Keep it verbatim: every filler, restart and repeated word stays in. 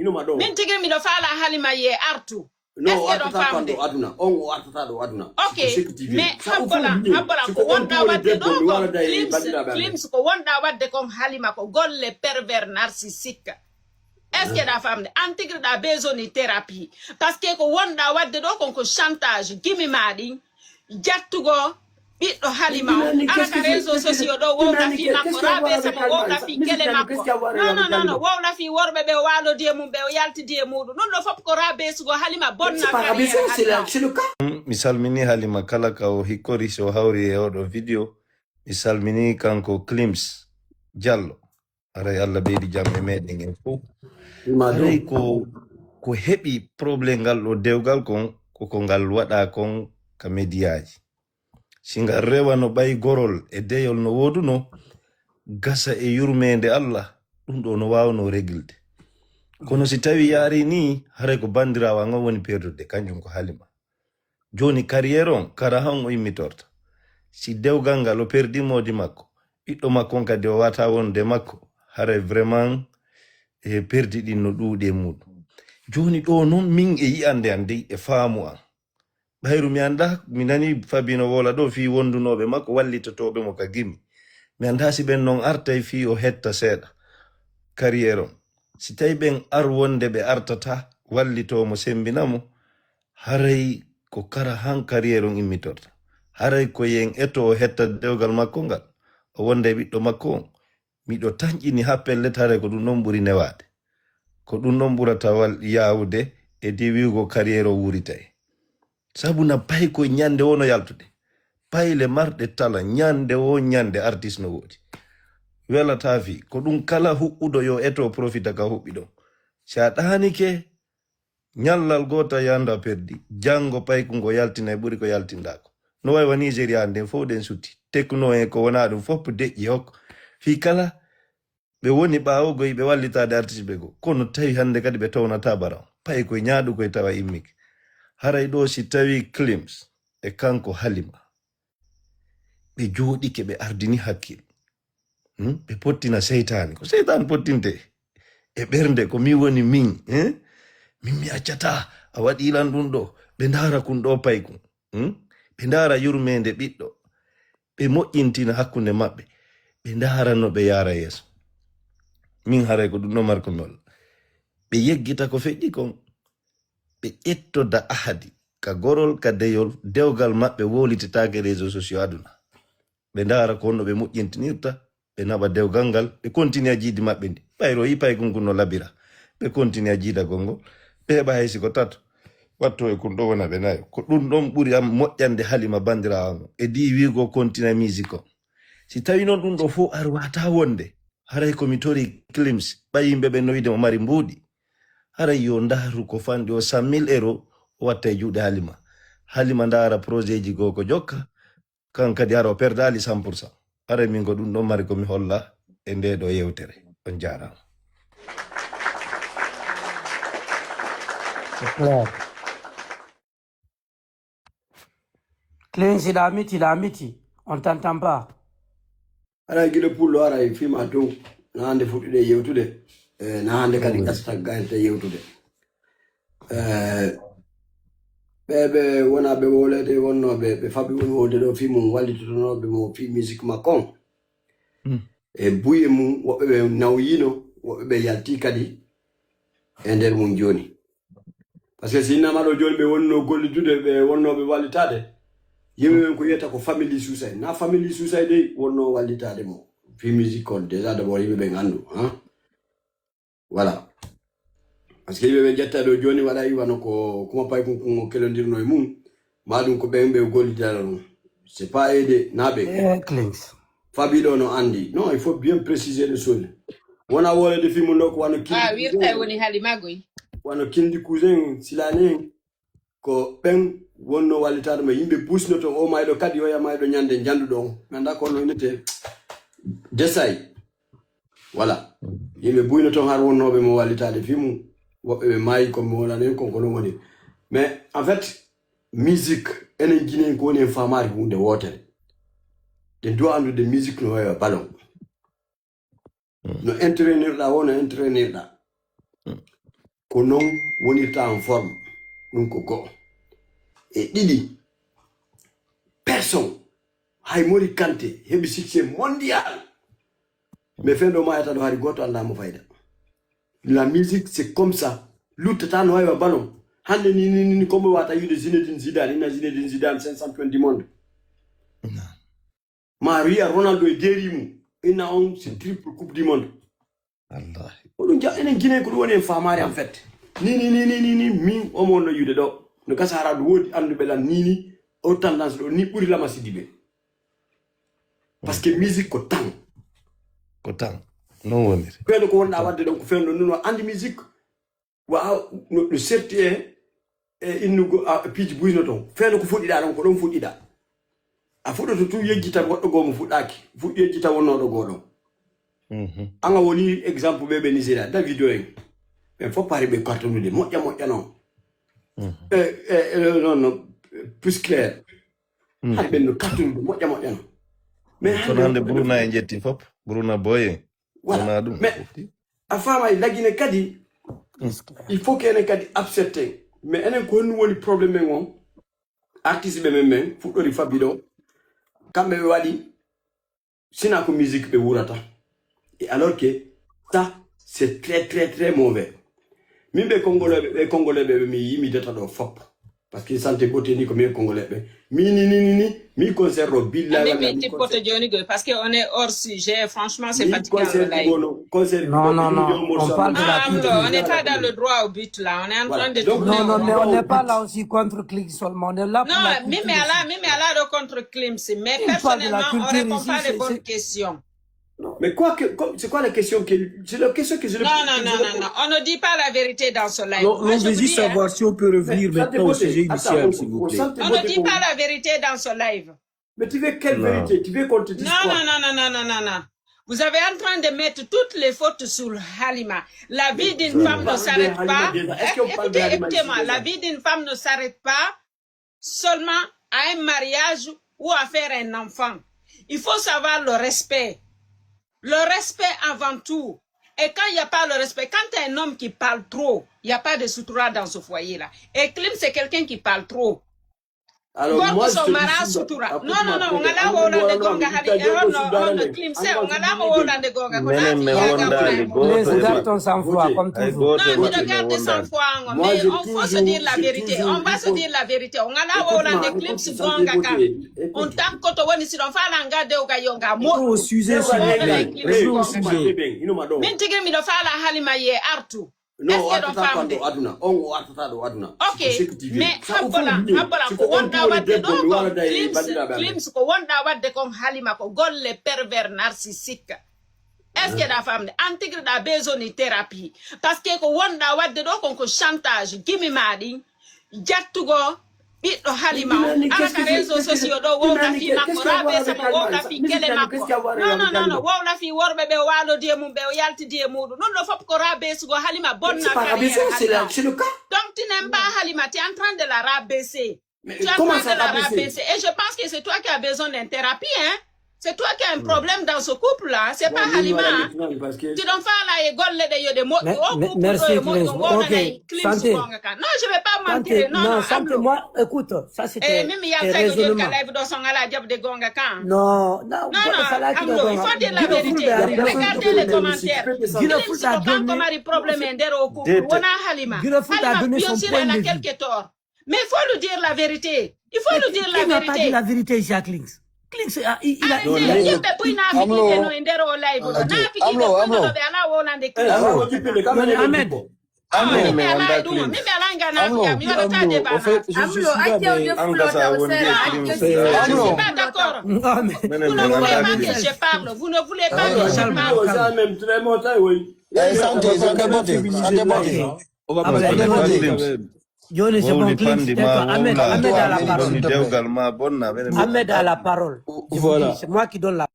Hino ma ɗo. Min tigi miɗo faala Halima ye artu. No, est-ce que ɗon famde? Ɗo aduna. On o artata ɗo aduna. Ok, mais habbola, habbola ko wonɗa wadde ɗo ko Clims, Clims ko wonɗa wadde kon Halima ko golle pervers narcissique. Est-ce que ɗa famde? An tigi ɗa besoin ni thérapie. Parce que ko wonɗa wadde ɗo kon ko chantage. Gimi ma ɗin. Jattugo ɓiɗɗo Halima on. Ala ka réseaux sociaux ɗo wowla fii makko, rabe sama wowla fii gele makko. Non, non, non, non, wowla fii worɓe ɓe o waalodi e mum, ɓe o yaltidi e muɗum. Ɗum ɗo fof ko rabesugo Halima, bonna carrière Halima. Mm, mi salmini Halima kala ka o hikkori, si o hawri e oɗo video. Mi salmini kanko Clims Jallo. Aray Allah ɓeydi jam e meɗen en fof. Ima ɗum. Aray ko, ko heɓi problème ngal ɗo dewgal kon, ko ko ngal waɗa kon ka mediyaaji. Si ngal rewano ɓay gorol e deyol no wooduno, gasa e yurmeende Allah, ɗum ɗo no waawno reglde. Kono si tawi yaari ni, haray ko bandiraawo an on woni perdude, kanjum ko Halima. Jooni carrière on, kara han o immitorta. Si dewgal ngal o perdi moodi makko, ɓiɗɗo makko on kadi o wata wonde makko, haray vraiment e perdi ɗin no ɗuuɗi e muɗum. Jooni ɗo non min e yi'ande an dey e faamu an. Ɓayru mi anndaa, mi nanii Fabi no wowla ɗoo fii wondunooɓe makko, wallitotooɓe mo ka gimi. Mi anndaa si ɓen non artay fii o hetta seeɗa carrière on. Si tawii ɓen ar wonde ɓe artataa wallitoo mo, semmbina mo, haray ko kara han carrière on immitorta. Haray ko yen eto o hetta dewgal makko ngal, o wonda e ɓiɗɗo makko on. Miɗo tanƴini haa pellet, haray ko ɗum ɗon ɓuri newaade. Ko ɗum ɗon ɓurata wal-, yaawude e di wi'ugo carrière o wuritay. Sabu na pay koy ñande woo no yaltude. Payle marɗe tala, ñande woo ñande artiste no woodi. Welataa fii, ko ɗum kala huɓɓuɗo yo eto profita ka huɓɓi ɗon. Si a ɗaanike, ñallal gootal yanda perdi, janngo payku ngo yaltinay ɓuri ko yaltinɗaa ko. No wayi wa Nigeria nden fof ɗen sutti. Tekno en ko wonaa ɗum fof deƴƴi hokko. Fii kala ɓe woni ɓaawo goy ɓe wallitaade artiste ɓe goo. Kono tawi hannde kadi ɓe townataa bara on. Pay koye ñaaɗu koye tawa immike. Haray ɗoo si tawi Clims e kanko Halima, ɓe jooɗike ɓe ardini hakkil. Hmm? Ɓe pottina seytaane. Ko seytaane pottinte e ɓernde ko min woni min. Eh? Min mi accataa a waɗi lan ɗum ɗo. Ɓe ndaara kun ɗo pay kun. Hmm? Ɓe ndaara yurmeende ɓiɗɗo. Ɓe moƴƴintina hakkunde maɓɓe. Ɓe ndaara no ɓe yaara yeeso. Min haray ko ɗum ɗo marko mi holla. Ɓe yeggita ko feƴƴi kon. Ɓe ƴettoda ahadi ka gorol, ka deyol, dewgal maɓɓe wowlitetaake réseaux sociaux aduna. Ɓe ndaara ko honno ɓe moƴƴintinirta, ɓe naɓa dewgal ngal, ɓe kontinua jiidi maɓɓe ndi. Ɓayro yi pay kun kun no labira. Ɓe kontinua jiidagol ngol. Ɓe heɓa hay si ko tato. Watto e kun ɗo wona ɓe nayo. Ko ɗum ɗon ɓuri am moƴƴande Halima bandiraawo am. E di wiigo kontina musique o. Si tawi noon ɗum ɗo fof ar wata wonde, haray ko mi tori Clims, ɓay yimɓe ɓen no wiide mo mari mbuuɗi. Haray yo ndaaru ko fanɗi o cent mille euro o watta e juuɗe Halima. Halima ndaara projet ji goo ko jokka, kan kadi hara o perdaali cent pour cent. Haray min ko ɗum ɗon mari ko mi holla e nde ɗo yewtere. On jaaraama. C'est clair. Clims, hiɗa miti, hiɗa miti. On t'entend pas. Haray giɗo pullo haray fima dow. Na hannde fuɗɗuɗe yewtude. Eh, na hannde kadi gasata gayante yewtude. Eh, ɓe ɓe wona ɓe wowlede wonnooɓe, ɓe faɓi woni wowlde ɗo fii mum wallitotonooɓe mo fii musique makko on. E buye mum, woɓɓe ɓe nawyino, woɓɓe ɓe yalti kadi e nder mum jooni. Parce que si innama ɗo jooni ɓe wonno gollitude, ɓe wonnooɓe wallitaade, yimɓe ɓen ko wiyata ko family suicide. Na family suicide dey wonno wallitaade mo fii musique on, déjà d'abord yimɓe ɓen anndu, hein. Voilà. Parce que yimɓe ɓe jetta ɗo jooni waɗa iwano ko kuma pay kun kun o kelondirno e mum, ma ɗum ko ɓen ɓe gollidata ɗum. C'est pas aidé, na ɓe. Eh, Clims. Fabi ɗo no anndi. Non, il faut bien préciser les choses. Wona wolede fii mum ɗo ko wano Ah, wirtay kindi. Woni Halima goy. Wano kindi cousin silani en. Ko ɓen wonno wallitaade mo yimɓe busnoto o mayɗo kadi oya mayɗo ñande njanduɗo on. Mi annda ko no innete. Desay. Voilà. Yimɓe buyno toon har wonnooɓe mo wallitaade fii mum. Woɓɓe ɓe maayi ko mi wonani en kon ko non woni. Mais en fait, musique, enen jinen ko woni en faamaari huunde wootere. Ɗen duwa anndude musique no wayi ballon. No entraîneur ɗa woo, no entraîneur ɗa. Ko non wonirta en forme. Ɗum ko go'o. E ɗiɗi, personne, hay Mori Kanté heɓi succès mondial. Mais fendo maayata ɗo hari gooto anndaa mo fayda. La musique, c'est comme ça. Luttata no haywa ballon. Hannde ni, ni, ni, ni, ko mo wata wiide Zinedine Zidane, ina Zinedine Zidane, cinq champion du monde. Naam. Ma wi'a Ronaldo e deeri mum, ina on, c'est triple coupe du monde. Wallahi. Ko ɗum ja-, enen Guinée ko ɗum woni en faamaare en fait. Ni, ni, ni, ni, ni, ni, min omo on no yi'ude ɗo. No gasa hara ɗum woodi annduɓe lan ni, ni, o tendance ɗo, ni ɓuri Lama Sidibé. Parce que musique ko tan. Ko tan. Non woniri. Fendo ko wonɗa waɗde ɗon, ko fendo non, no andi musique. Wa, no, no serti e, e innugo, a, piiji buyno ton. Fendo ko fuɗɗiɗa ɗon, ko ɗon fuɗɗiɗa. A fuɗɗoto tun yejjita goɗɗo goo mo fuɗɗaaki. Fuɗɗi yejjita wonnooɗo goo ɗon. Mhm. An a woni exemple ɓe ɓe Nigeria, Davido en. Ɓen fof pari ɓe kartonude, moƴƴa moƴƴa non. Mhm. E, e, e, non, non, plus clair. Mhm. Hari ɓen no kartonude, moƴƴa moƴƴa non. Mais kono hannde hannde ko Bruna en jetti fof, Bruna Boy en. Voilà. Wona ɗum. Mais a faamay lagine kadi, il faut que enen kadi accepter. Mais enen ko honɗum woni problème men on? Artiste ɓe men men fuɗɗori fabbi ɗo. Kamɓe ɓe waɗi, sina ko musique ɓe wurata. Et alors que ça, c'est très, très, très mauvais. Min ɓe Congolais, ɓe Congolais ɓe mi yii mi deta ɗo fop. Parce que Santé Beauté ni ko min Congolais ɓe. Mi ni, ni, ni, ni, mi concert ɗo, billahi. Amin, wallahi, mi mi tippoto concert. Joni go, parce que on est hors sujet. Franchement, c'est fatigant, concert le live. Bono, concert. Non, non, non, on parle de la culture. Ah, on n'est pas dans le droit au but là. On est en train de tourner en rond. Voilà. Donc, non, non, mais on n'est pas là aussi contre Clean seulement. On est là pour la culture aussi. Non, mais, mais là, mais, mais là, contre Clean, mais personnellement, on répond pas les bonnes questions. Non. Mais quoi que, comme, c'est quoi la question que, c'est la question que je... Non, non, non, non, non. On ne dit pas la vérité dans ce live. Non, on veut juste savoir si on peut revenir maintenant au sujet initial, s'il vous plaît. On ne dit pas la vérité dans ce live. Mais tu veux quelle vérité? Tu veux qu'on te dise quoi? Non, non, non, non, non, non, non. Vous êtes en train de mettre toutes les fautes sur Halima. La vie d'une femme ne s'arrête pas. Écoutez, écoutez-moi, la vie d'une femme ne s'arrête pas seulement à un mariage ou à faire un enfant. Il faut savoir le respect. Le respect avant tout. Et quand il n'y a pas le respect, quand t'as un homme qui parle trop, il n'y a pas de sutura dans ce foyer-là. Et Clean, c'est quelqu'un qui parle trop. Alors, moi, je te dis, sutura. Non, non, non, on a la Clean, c'est, on a la Clean. Menen, mi wondaali gooto e maɓɓe. Ay gooto e maɓɓe mi wondaali. Mais on faut se dire la vérité. On va se dire la vérité. On a la Clean, on tankoto woni si ɗon faala nga dewga yo nga moƴƴu. Au sujet, s'il vous plaît. Au sujet. Min tigi miɗo faala Halima ye artu. Non, est-ce que ɗon famde? On o artata ɗo aduna. Ok, mais habbola, habbola, ko wonɗa wadde ɗo kon Clean, Clean, ko wonɗa wadde kon Halima ko golle pervers narcissique. Est-ce que ɗa famde? An tigi ɗa besoin ni thérapie. Parce que ko wonɗa wadde ɗo kon ko chantage, gimi ma ɗin, jattugo, ɓiɗɗo Halima on, ala ka réseaux sociaux ɗo, wowla fii makko, raabesa mo, wowla fii kele makko. Non, non, non, non, wowla fii worɓe ɓe o waalodi e mum, ɓe o yaltidi e muuɗum. Ɗum ɗo fof ko raabesugol Halima, bonna carrière Halima. Donc, tu n'aimes pas Halima, tu es en train de la rabaisser. Tu es en train de la rabaisser. Et je pense que c'est toi qui as besoin d'une thérapie, hein. C'est toi qui as un problème dans ce couple-là, c'est pas Halima. Ti ɗon faala e golle ɗe yo ɗe moƴƴu, o couple ɗo yo moƴƴu, wonanay Clean ko goonga kan. Non, je vais pas mentir. Non, non, Santé, moi, écoute, ça c'était un raisonnement. Live ɗo son ala jaɓde goonga kan. Non, non, non, Amlo, il faut dire la vérité. Regardez les commentaires. Clean ko kanko mari problème e nder o couple, wona Halima. Halima, bien sûr, elle a quelques torts. Mais il faut lui dire la vérité. Il faut lui dire la vérité. Mais qui, qui n'a pas dit la vérité, Jacqueline? Clean, c'est, ah, il, il a, il a... Arrêtez, yimɓe buy naafiqiiɓe no e nder o live ɗo. Naafiqiiɓe buy no ɓe alaa wowlande Clean. Ahmed. Ahmed, min mi alaa e ɗum. Min mi alaa e nga naafiqa. Mi waɗataa débat. Amlo, acce o deflude o seeɗa. Je suis pas d'accord. Vous ne voulez pas que je parle. Vous ne voulez pas que je parle. Eh, Santé, Santé Beauté, Santé Beauté. On va passer à la musique. Jooni, c'est bon, Clean, tais-toi. Ahmed, Ahmed a la parole. Ahmed a la parole. Voilà. C'est moi qui donne la